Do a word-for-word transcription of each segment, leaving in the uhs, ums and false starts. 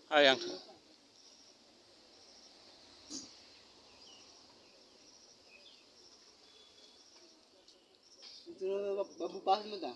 Ayang. Itu Babu pas minta.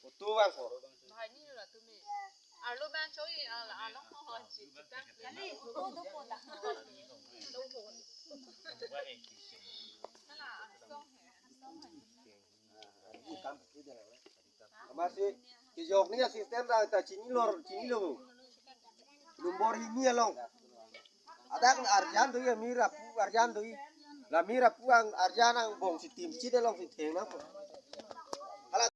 Foto bang ko. Bahai ni la tumi. Arlo bang choi, arlo, arlo ko ho chi, chi ta. Kali, ko do ko ta. Do ko. Hala, song hai, song hai. Amatsi kejok ni assistant ta, ta chinilo, chinilo. Nombor hini along. Adak arjan do-i, amir apu arjan do-i. La amir apu ang arjan angbong si tim chit along si theng na.